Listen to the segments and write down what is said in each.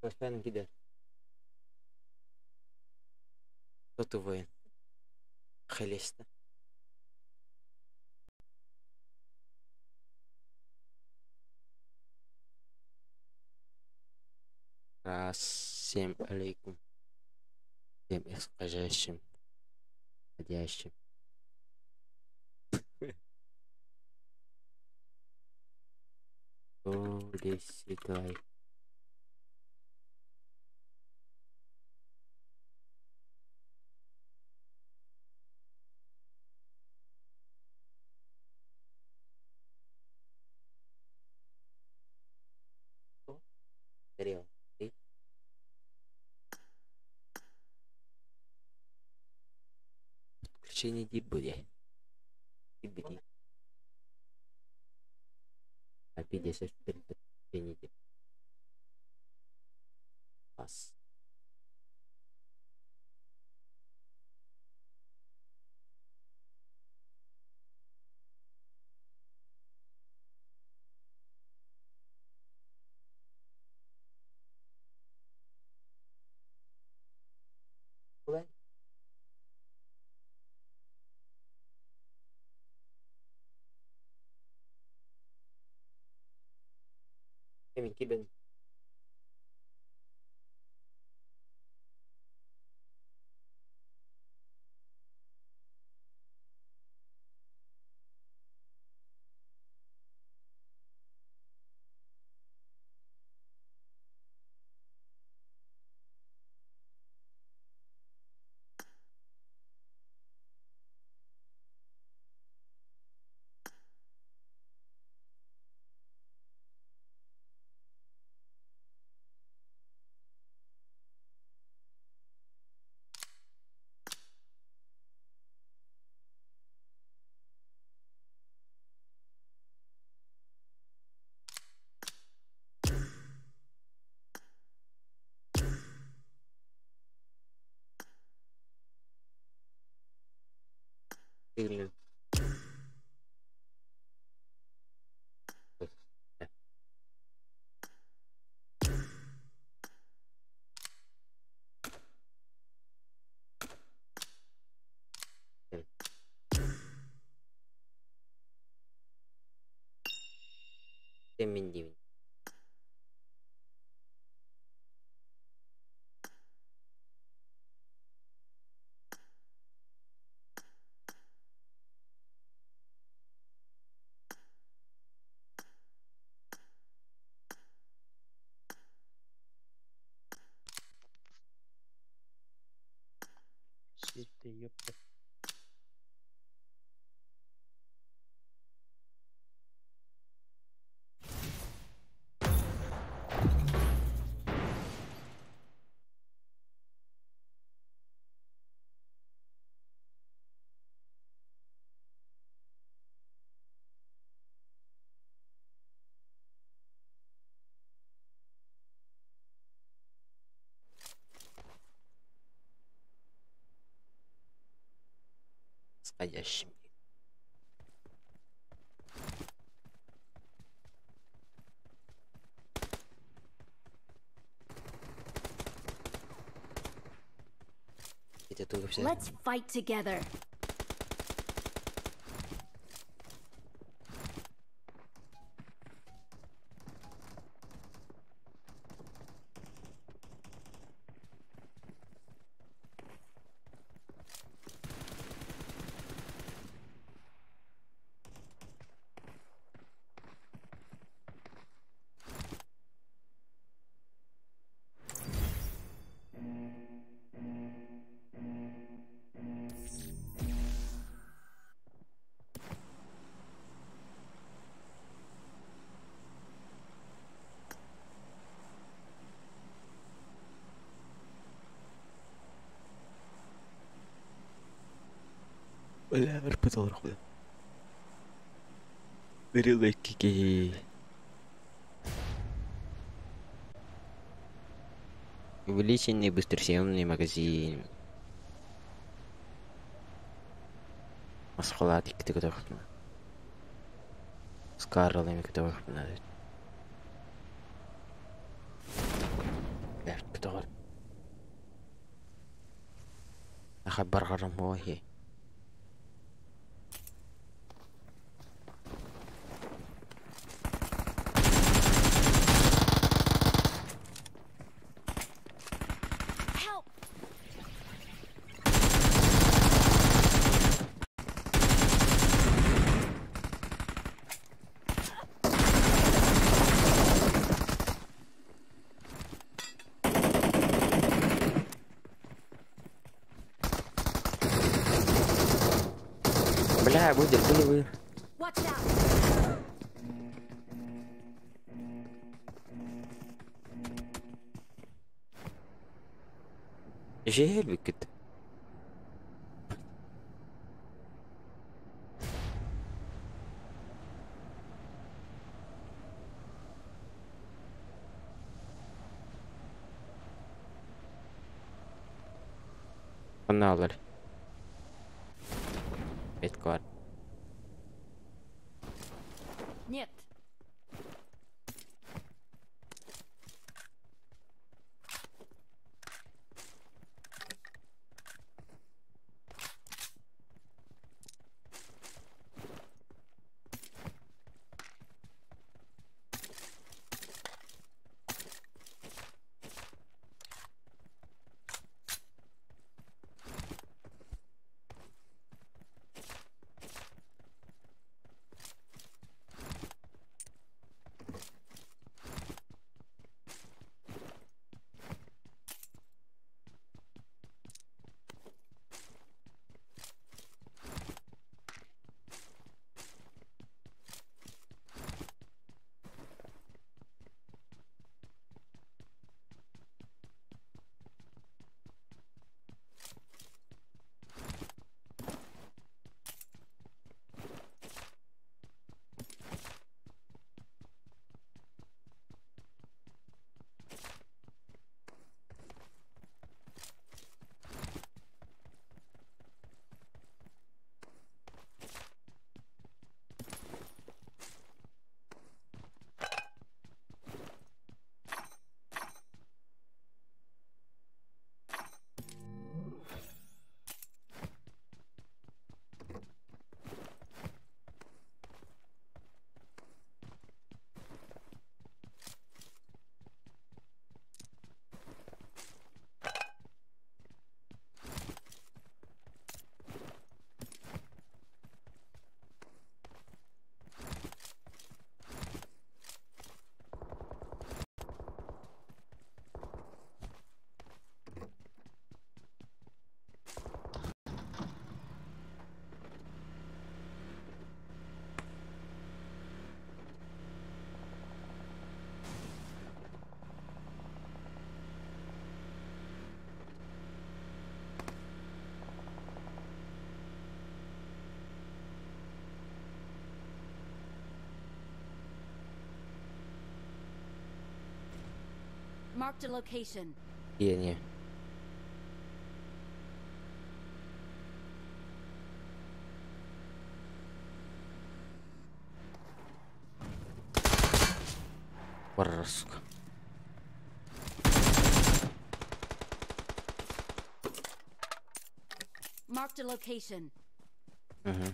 Başkan gider. Кто ты воин? Хелеста. Раз, семь алейкум. Всем исходящим. Ходящим. 110 лайк. Горел. Ты? Подключение дибуди. Дибуди. IP10 подключение дибуди. Пас. Кибен. Сильно. Семь. Ты, ёпта. Сходящим. Это только все. Let's fight together. Бля, РП хуя. Релайки. Увеличенный быстросъемный магазин. Масхалат икки готов. Скарлами готов надо. Барҕарым ой. Help! Бля, будет, были. Watch out! Жел бүкіт. Оналар. Бет бар. Нет. Marked a location. Не. Барар, сука. Marked a location. Угу.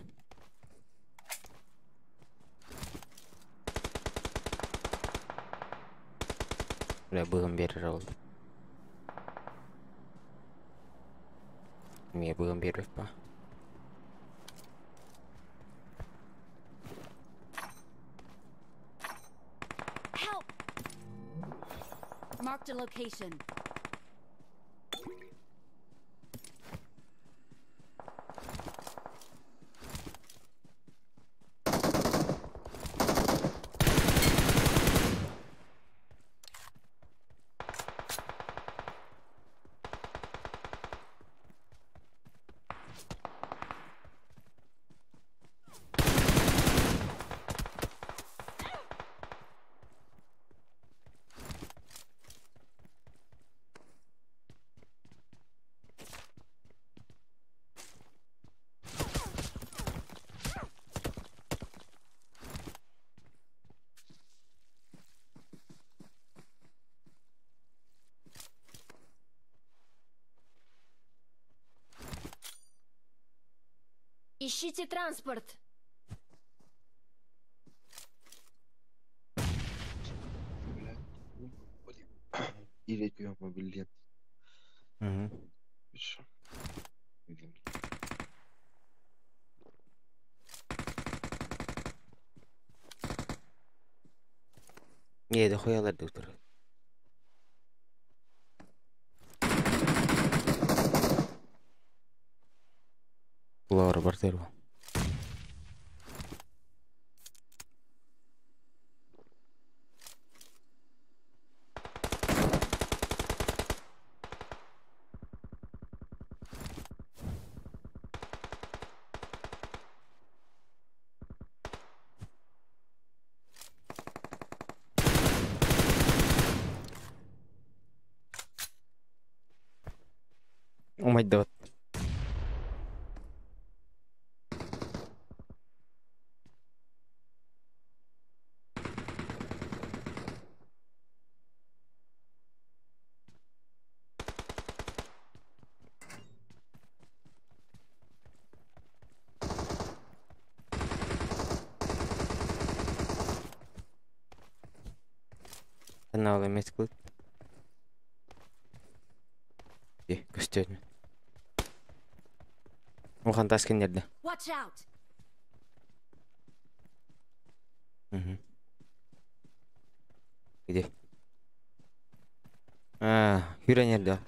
Бля, быгым берер ол. Мне быгым берер па. Help! Marked a location. Ищите транспорт! Угу. Ийэ хуялар доктор. Лора квартиру. Умайдыбыт. Каналы меткілік. Көстөдүм. Улахан таас кинилэрдэ. Watch out! Угу. Где? А, хүрэн эрдэ.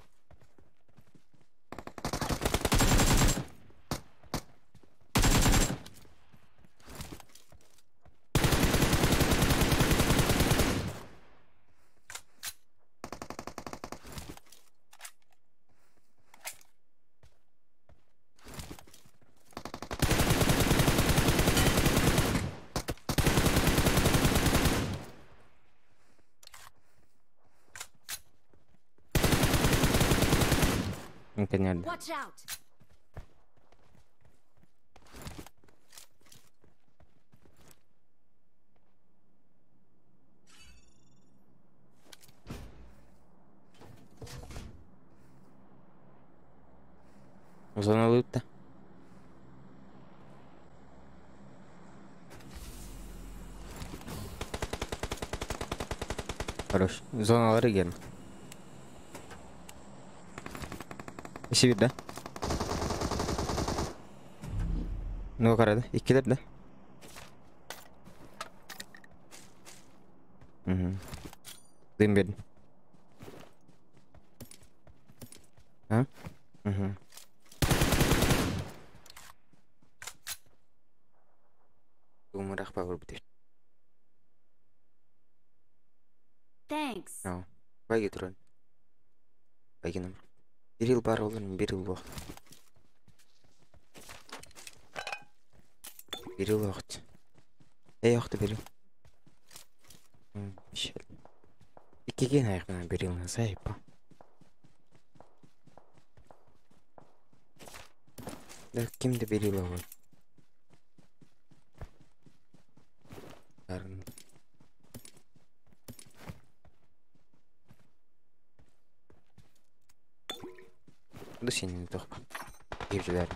Кинилэрдэ. Watch out! Зона лутта. Хорош. Зоналары gelin. İşi bir de. Ne karada? İkiler de. Угу. Дым бердим. А? Угу. Думарах бар бутер. Thanks. No. Байги туран. Байги номер. Бир жыл бар olur бир жыл убакыт. Бир жыл убакыт. Эй, убакыт бир жыл. Иккиген аяқпен бир жыл сайпа. Да кимде бир жыл бар. Да сенин тохпа. Кирдилер.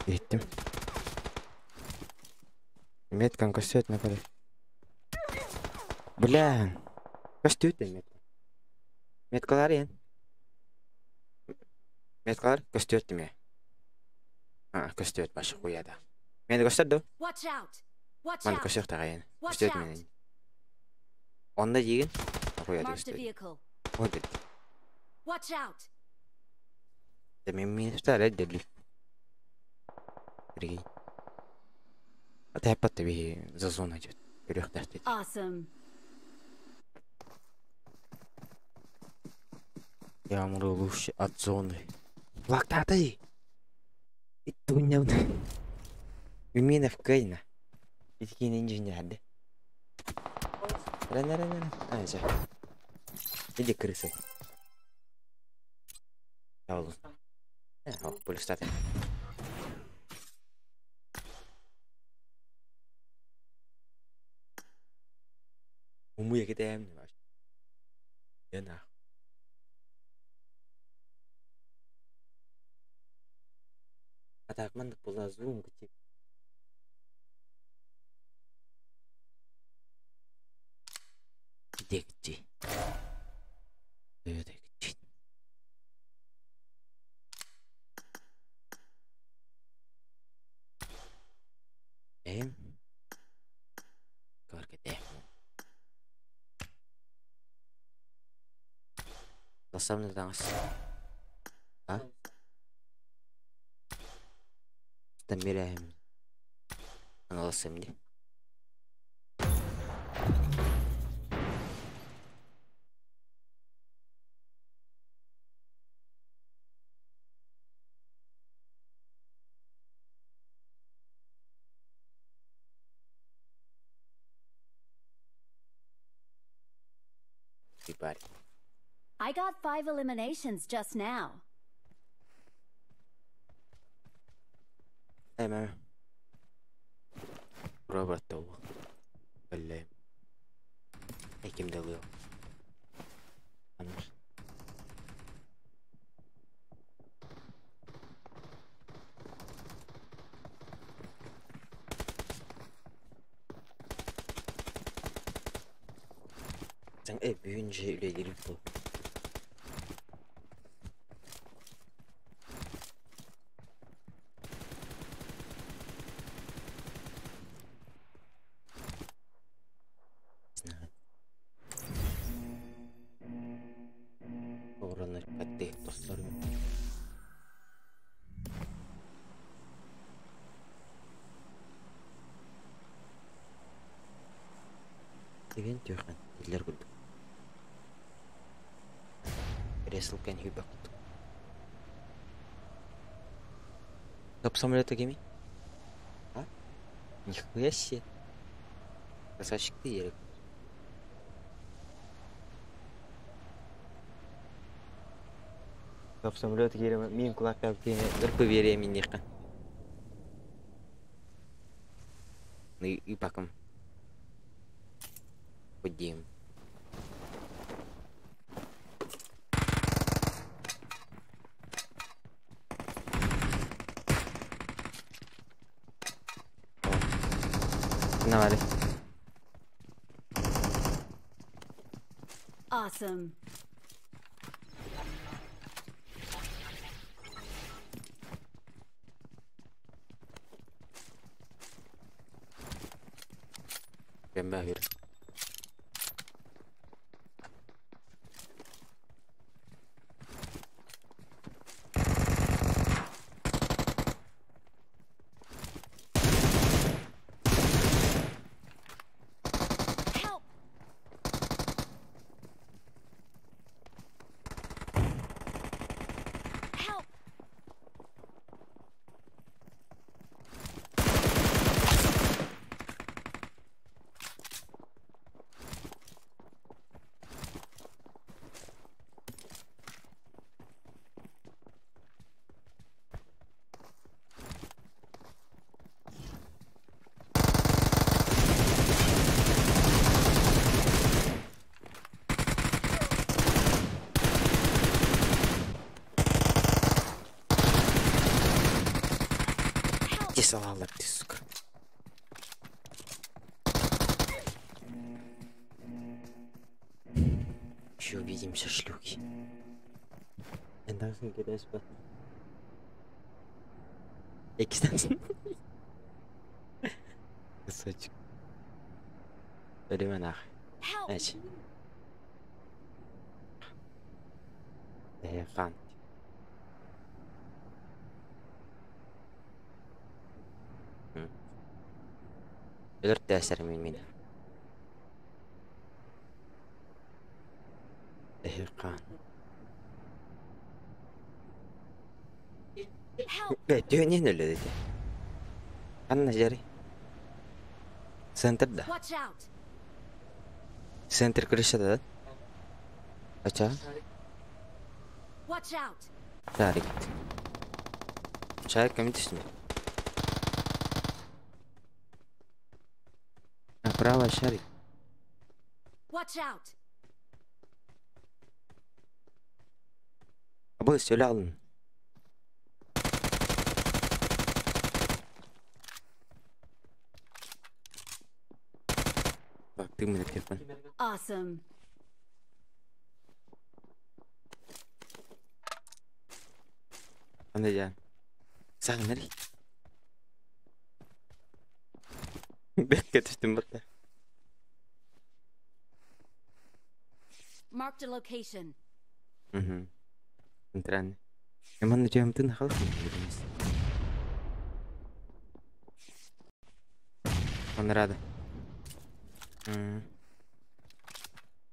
Еттим. Меткан көстөт на коли. Бля. Көстөт метка. Меткалар ен. Меткалар көстөт ме. А, көстөт башы хуяда. Мени көстөрдү. Watch out! Watch Маны out! көстөк тагайын. Watch Көстөт out! мени. Онда жеген. Хуяда Marked a көстөт. vehicle. Вот это. Watch out! Да мен минустар эддели. Сергей. А ты опять тебе за зону идет. Көрөх Awesome. Я умру лучше от зоны. Лактаты! Итуня. Юмина в Кейна. Иткин инженер. Рана рана. А, же. Иди крысы. Паулу. О, полистаты. Умуя китем. Thế nào? А так маннык буолла зум Дикти. Дикти. Эм. Көргөтэ. Ласамны таҥас. А? Тамираем. Аналасым дии. Everybody. I got 5 eliminations just now. Hey man. Robert Öyle. Ekim'de alıyor. Anlar. Sen büyüyünce üyeleri bu. Dostlarım. Деген түйхэн diller курдук. Ресл кен хүйбэ курдук. Топ самолета кеми? А? Нихуя себе. Красавчик ты, Ерик. Топ самолет киирем мин кулак ырпы берем миннеха. Ну и паком. Ходим. Давай. Awesome. Бэмбэ Help! Help! Help! Десалалар ты, сука. Еще увидимся, шлюхи. Эндасын кирес ба. Экистенсин. Кусочек. Время нахуй. Help! Эч. Хан. Өлөр тәсәр мин мине. Хан. Help! Бе, түйенен өлө деди. Анна жери. Центрда. Watch out! Центр крышада да? Ача? Watch out! Шарик. Шарик кем түстүм? Направо шарик. Watch out! Абы сөйле алын. Тыыммын эппиэппин. Awesome. Анда дьэ. Саҥнар. Бэккэ түстүм батта. Marked a location. Угу. Центральный. Манна дьаамтын халах. Онрада.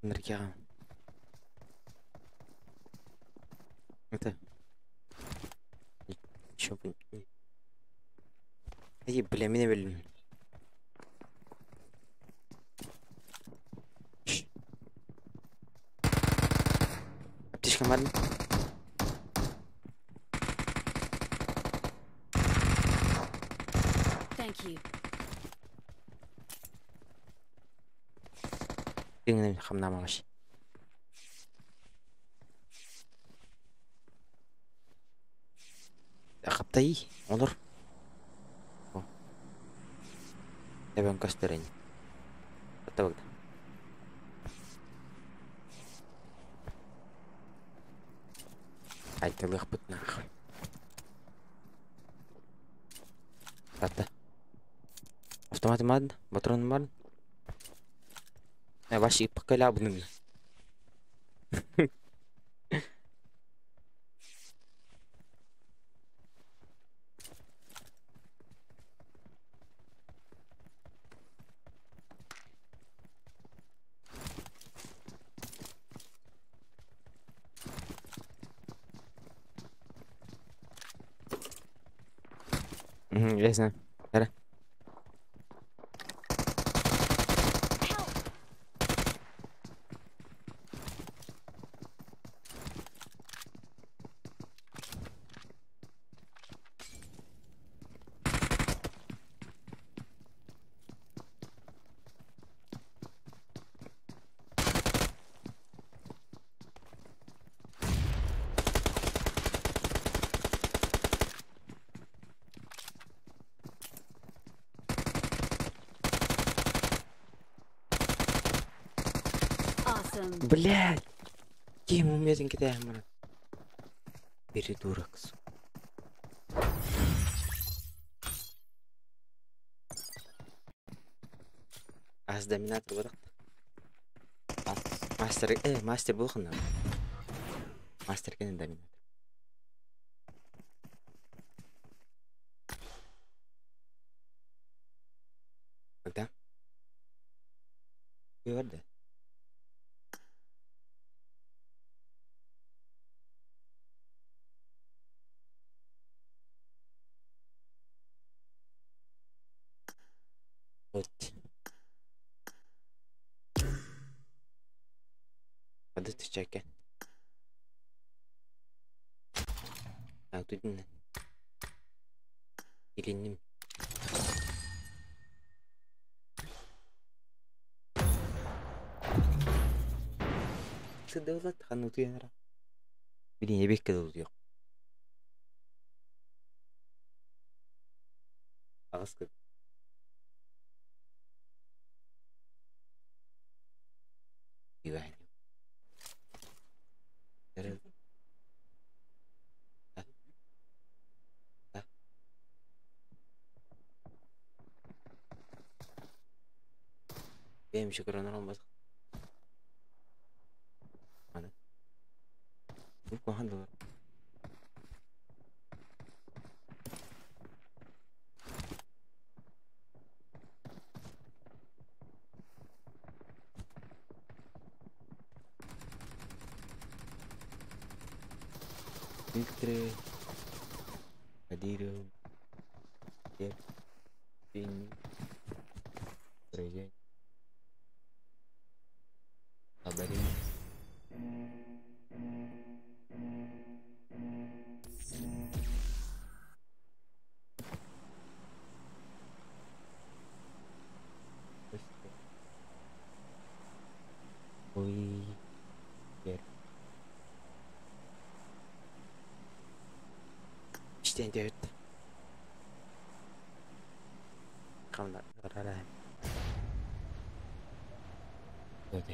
Ныркяга. Это. Чё бы. Эй, бля, меня били. Аптечка марна. Thank you. Тыҥын хамнаамаҕаш. Хаптайый, олор. Эбэн көстөр ини. Атта Айтылыахпыт нахуй. Атта. Автомат мад, патрон мад. Ваши покалябны. Ясно. Эра. Help! Awesome. Блядь! Ким умеет кидаем, Придурок, сука. Аз доминатор бодох. Мастер, мастер буолхан. Мастер кенен доминатор. Когда? Уйварды. Вот. Куда ты чайка? А тут не. Или не. Сыдылат ханутуянара. Билин эбекке дылдыйок. Ағыс көп. Бэйэм шокоранарам бас. Аны. Бу куһаҕан. Фильтры. Кодирую. Пин. Абарин. Ой. Иштен дэвид. Камда. Вот.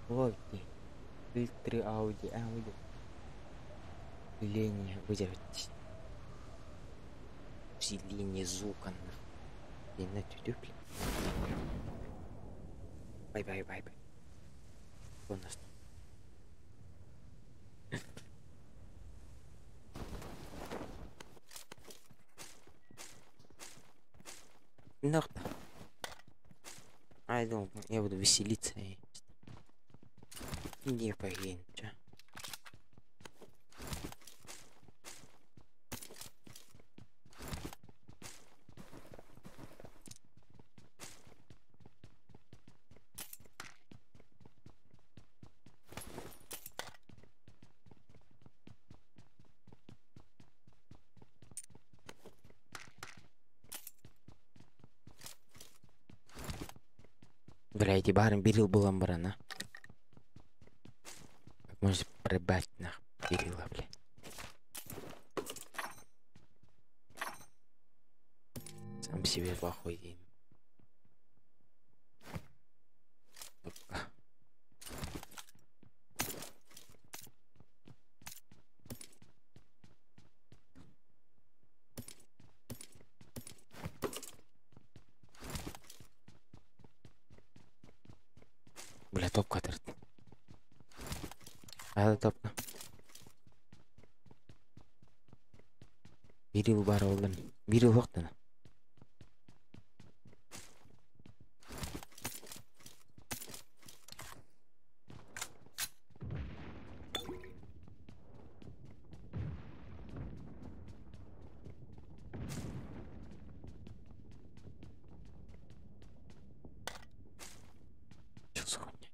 Вот. Фильтры аудио, аудио. Усиление выдержать. Усиление звука. И на тютю, блин. Бай-бай-бай-бай. Что у нас там? Нахта. А, я думал, я буду веселиться и... Не погин, чё. Бля, эти барын берил булан барана. Как можно пробать нах берила, бля. Сам себе плохой день. Опа. Бля, топка тырт. А, топка. Бирил бар олдан. Бирил вақтана. Чё за хуйня?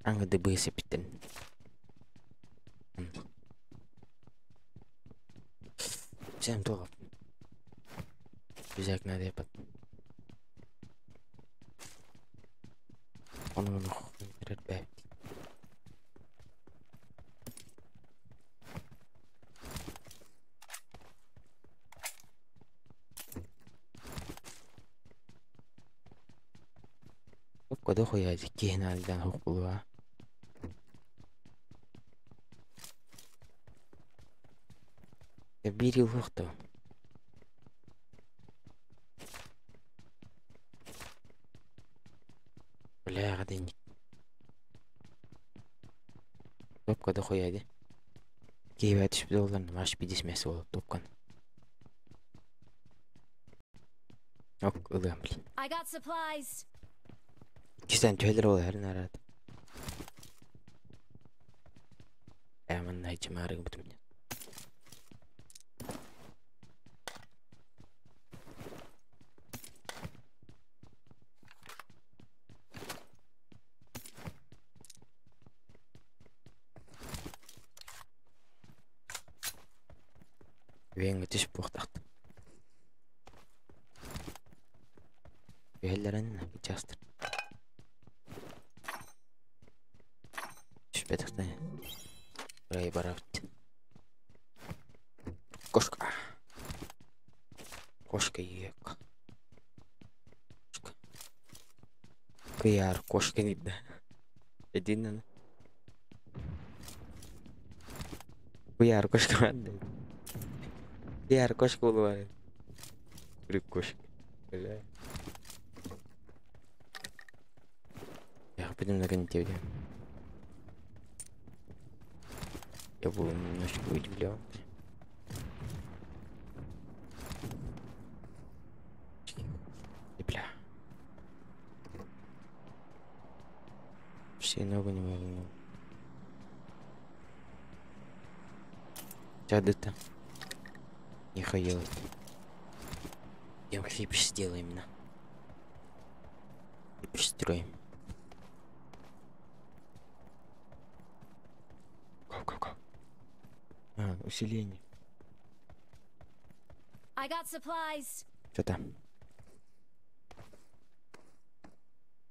Аңы ДБС питтен. Всем топ. Взять надо под. Он он Куда хуя кихна дан хукулуа. Бери лохто. Бля, гадень. Топка дохуя ди. Киеве түшүп доллар маш бидис мес болот топкан. Ок, ылыам, блин. I got supplies. Кистен төлөр ол хэр нарат. Яман найчмарыг бүтүм. Венга түшүп буктакт. Бээлерин жастыр. Түшпедик Buraya барабыт. Кошка. Кошка ек. Кошка. Кыяр кошка дейт да. Эдин Кыяр кошка дейт. Кыяр кошка болуп Бир кошка. Бля. Я пойдем на конте. Я был немножко удивлен. И бля. Все ногу не могу. Чады-то. Не хотелось. Я хлеб сделаем на. Хлеб строим. Го. А, усиление. I got supplies. Что там?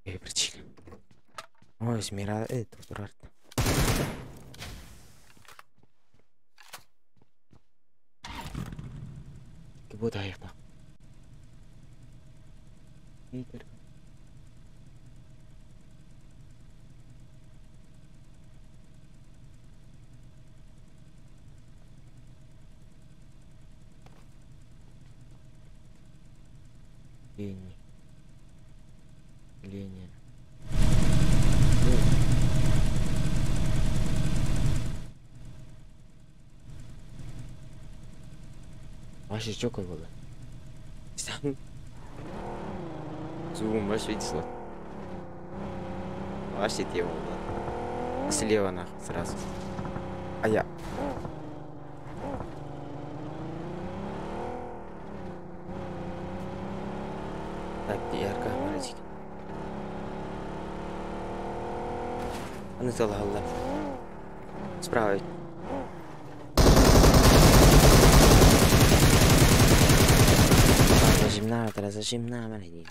Эй, братишка. Ой, Смира, это брат. Bu da. İyidir. Линия. Линия. Вообще что какой было? Зум, вообще видишь, вообще тема была. Слева нахуй сразу. А я. Так, ярко, мальчик. Она сделала. Справа. Зажим на, маленький.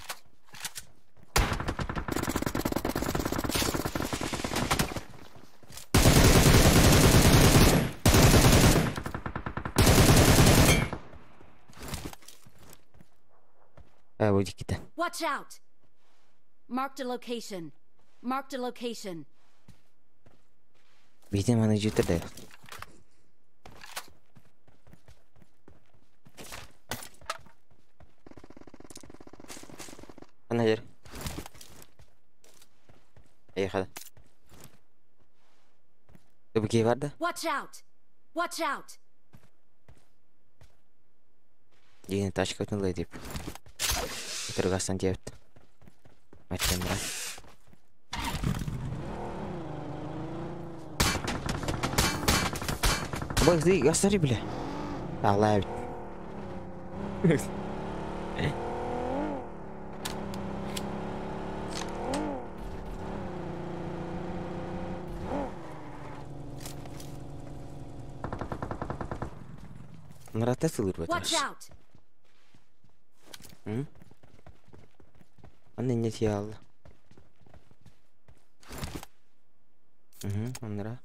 Watch out! Marked a location. Marked a location. Видимо, она идет туда. Она дер. Ехала. Ты варда? Watch out! Watch out! Yine тачка өтін деп. Тұрғастан депті. Мәттен бірақ. Бак, ты гастари, бля. Алла бит. Мұратта сылыр Watch out! Anne ne aldı? Onlara.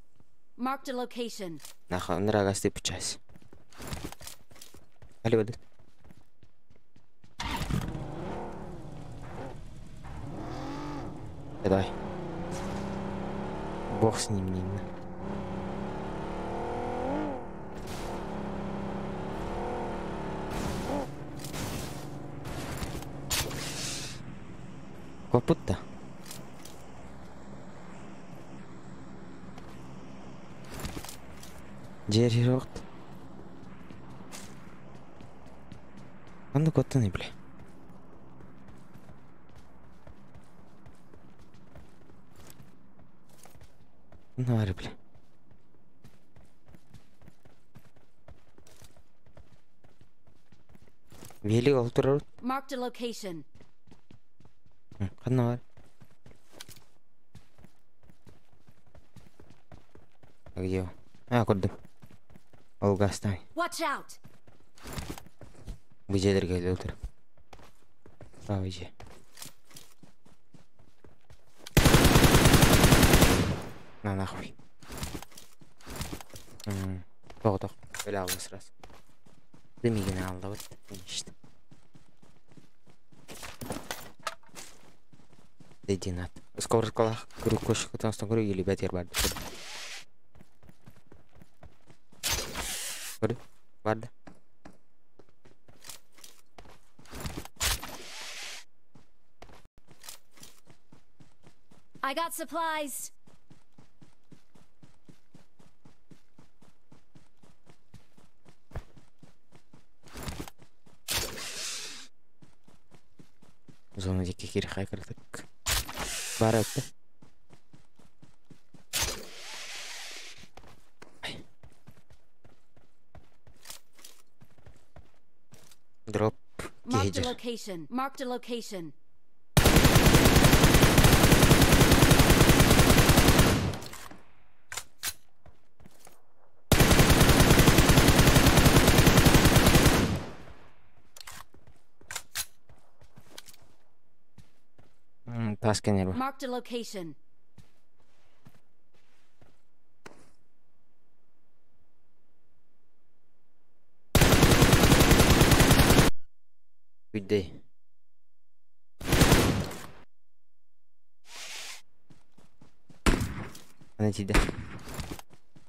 Marked a location. Нахуй, onlara гасты пучас. Али воды. Давай. Бог с ним, Нина. Копытта. Жер жоқ. Анда коттаны, бля. Нары, бля. Велик олтырыр. Marked a location. Қанна бар? А где он? А, көрдім. Ол гастай. Watch out! Бұл жерлерге келіп отыр. Правый же. На нахуй. Тоқ, тоқ. Өлі алды сразу. Дымигін алды вот. Нечто. Дединат. Сковородкалах куру кошку там стон или бәтер барды. Көрді? Барды. I got supplies. Зона дикий кирхай кырдык. Бар өтті. Дроп Marked a кейджер. location. Marked a location. Тас кенер бар. Marked a location. Good day. Ана тиийдэ.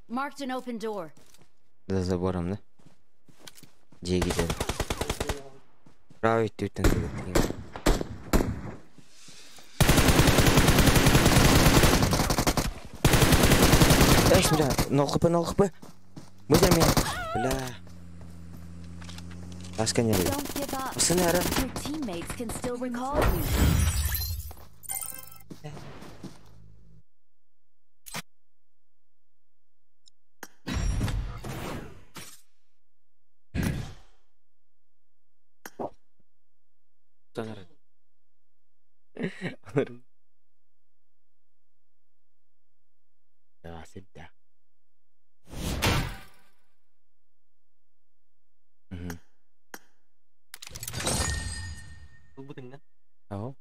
Marked an open door. За забором, да? Дьиэ киирэн. Правый өттүттэн сылыттыгын. Эш, бля, 0 хп, 0 хп. Быстро меня. Бля. Ласканеры. Don't give up. Сынара. Your teammates can still recall you. Сынара. Да, всегда. Мгм. Ылбытыҥ да? Ау.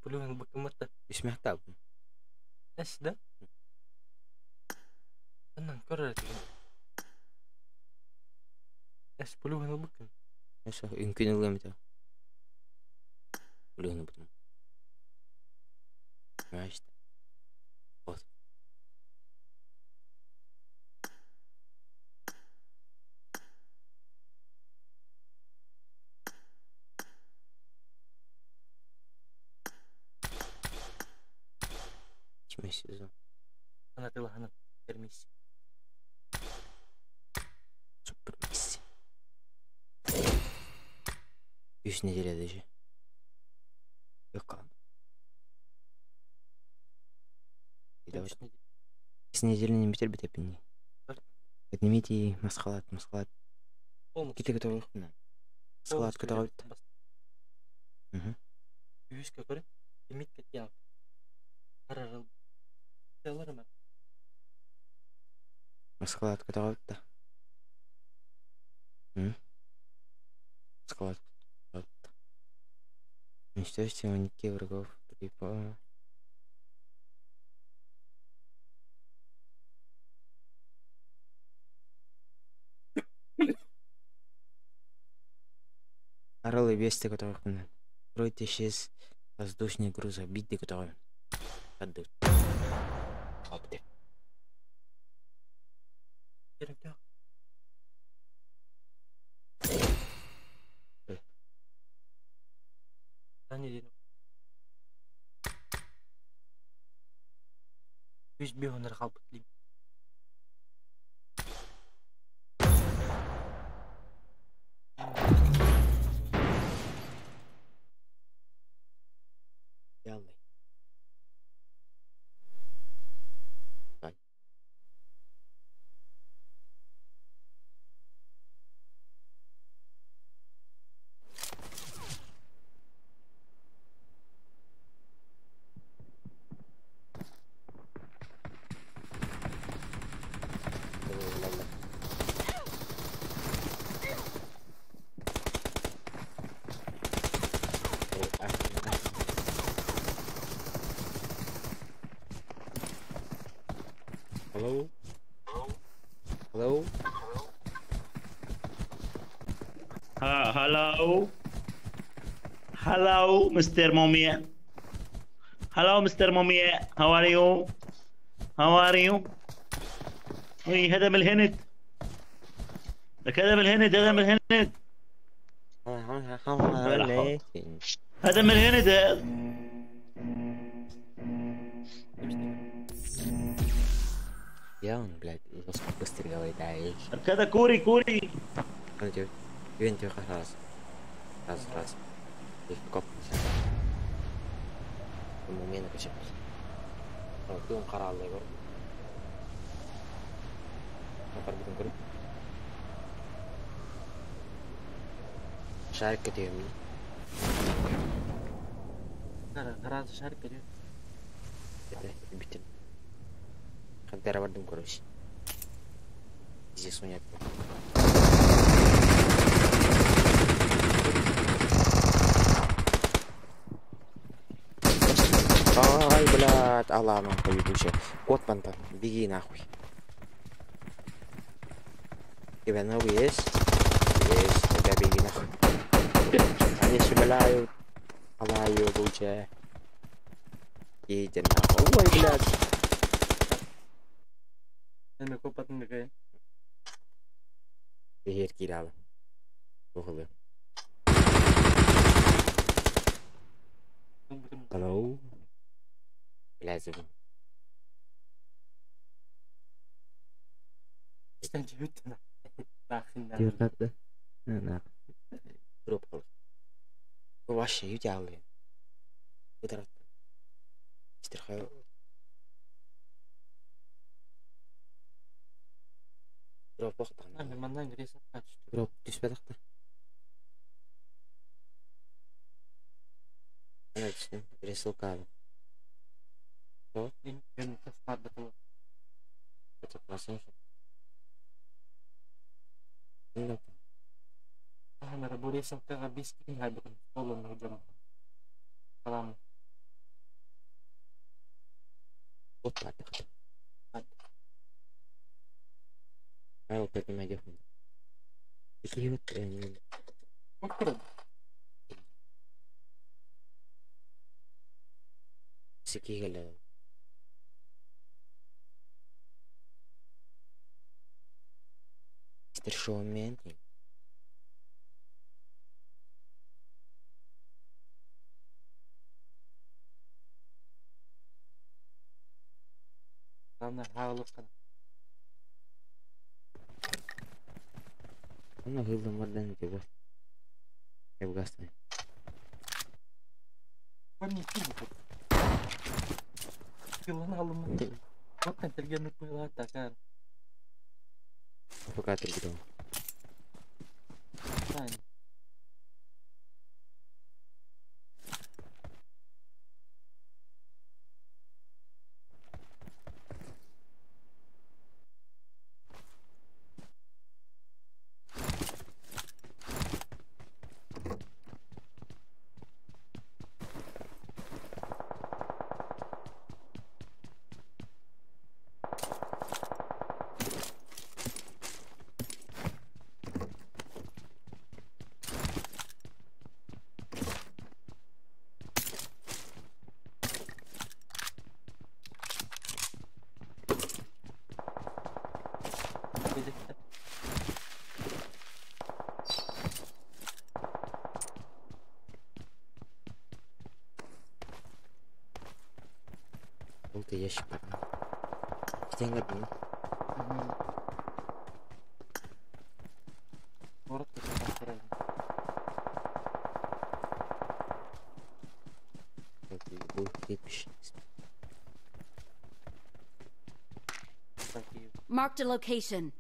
Пулюһун ылбыккын да? Үсмэхтаабын. Эс да? Онон көр эрэ тигин. Эс пулюһун ылбыккын. Эсэ үҥкүн ылыам этэ. Пулюһун ылбытым. Значит. Вот. Кимэ сезон. Ана тылаһанан термис. Супер Месси. Үс неделя даже. Юкка. Үс неделя не бүтэр бүтэппин. Поднимите маскалат, маскалат. Полностью. Ките готовы? Склад готовы. Угу. Үһүс көкөрү. Имит кэтиэн. Харарыл. Теларым. Склад готовы. Да. Склад готовы. Уничтожьте маньяки врагов. При Орел и бесте готовы. Стройте 6 воздушных грузов. Бить готовы. Отдых. Опты. Үс бihonları kalbıtlıyım. Яллай. Ай. Hello? Hello? Hello. Hello, Mr. Mumia. Hello, Mr. Mumia. How are you? How are you? إيه هذا من الهند. لك هذا من الهند، هذا من الهند. هذا من الهند هذا. Я он, блядь, быстро говорит, а هذا كوري كوري. Раз. Раз, раз. Коп. Мумена качап. Туун карааллай көр. Карбытын көрүп. Шарик кетем. Раз шарик кетем. Битин. Хантера бардым короче. Здесь у меня. Ай, блядь, Алла, нахуй, ебучая. Кот панта, беги нахуй. Иванов есть? Есть, тогда беги нахуй. Они шмаляют. Алаю лучше. Иди нахуй. Ой, блядь. Бехер киралы. Оғылы. Hello. Блядь, Вообще, идеалы. Дроп түспэтэх да. Ана түстүм, пересылка. Ящик Marked a location.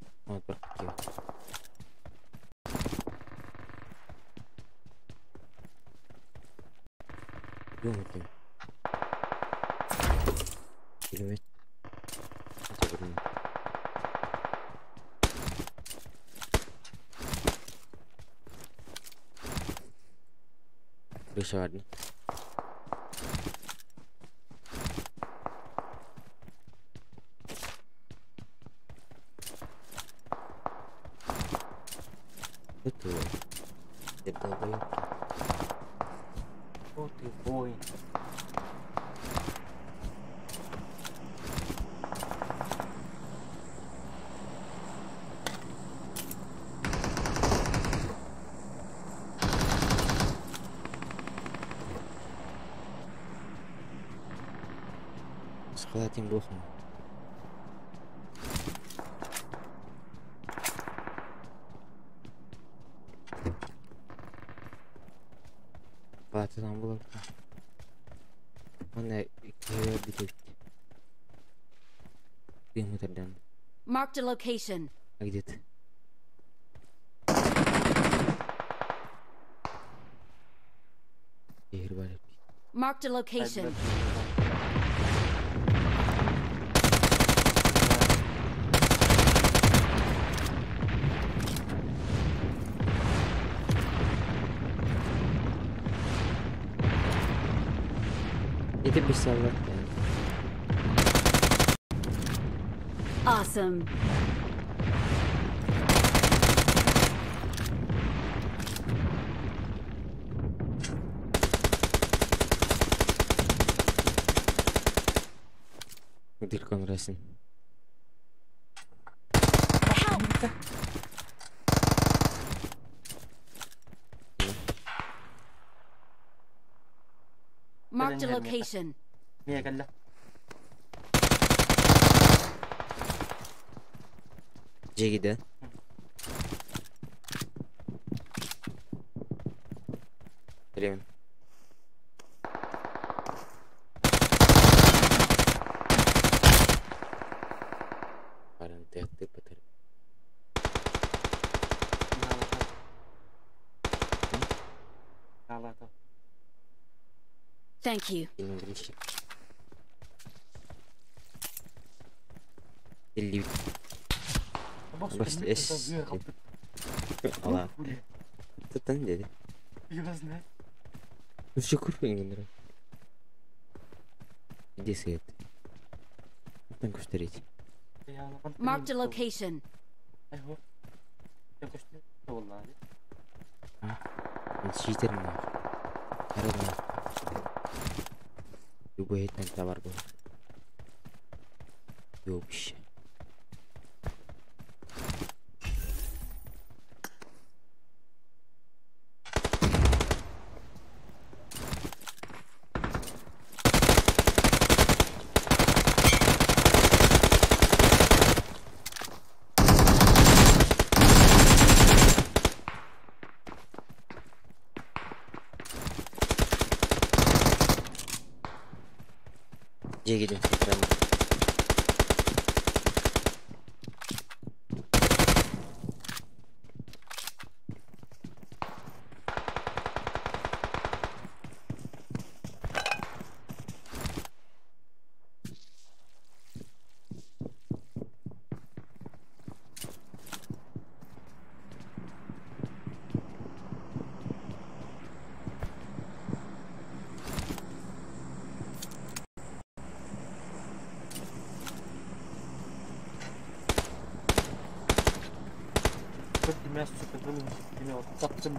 Схватим духом. Там было. Marked a location. А где ты? Marked a location. Awesome. Tylko resin. Help! Marked a location. Мия кэллэ. Дьиэгидэ. Билемин. Баран тыаттыы пытыр. Наалаата. Thank you. Инглиш. Илли бас эс. Ала. Тутан dedi. Серьезно? Шүкүр ингендер. Иди свет. Тан көстөрөйт. Marked a location. Читерин. Арына. Любой товар был. Ёбище. Дьиэгидин прямо. Таптым.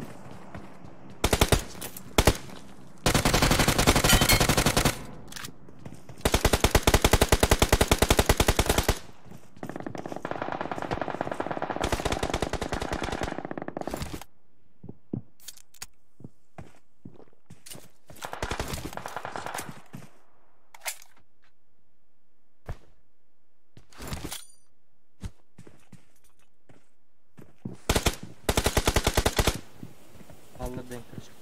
Алла ben kıracağım.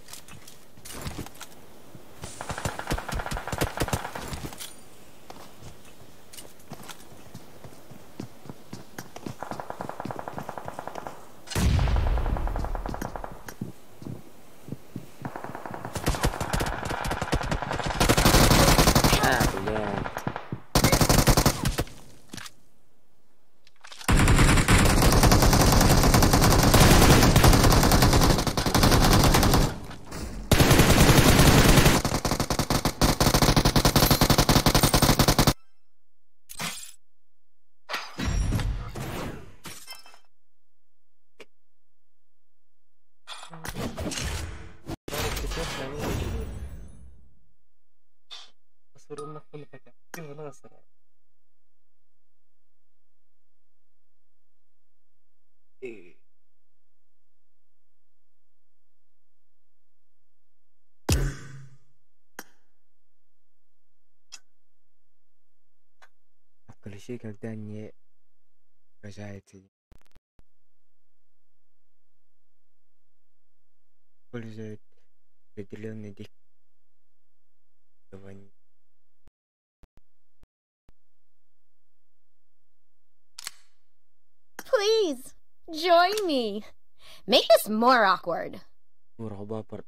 А, бля. Включи, когда не рожается. Используют определенные действия. Please, join me. Make this more awkward. Merhaba par.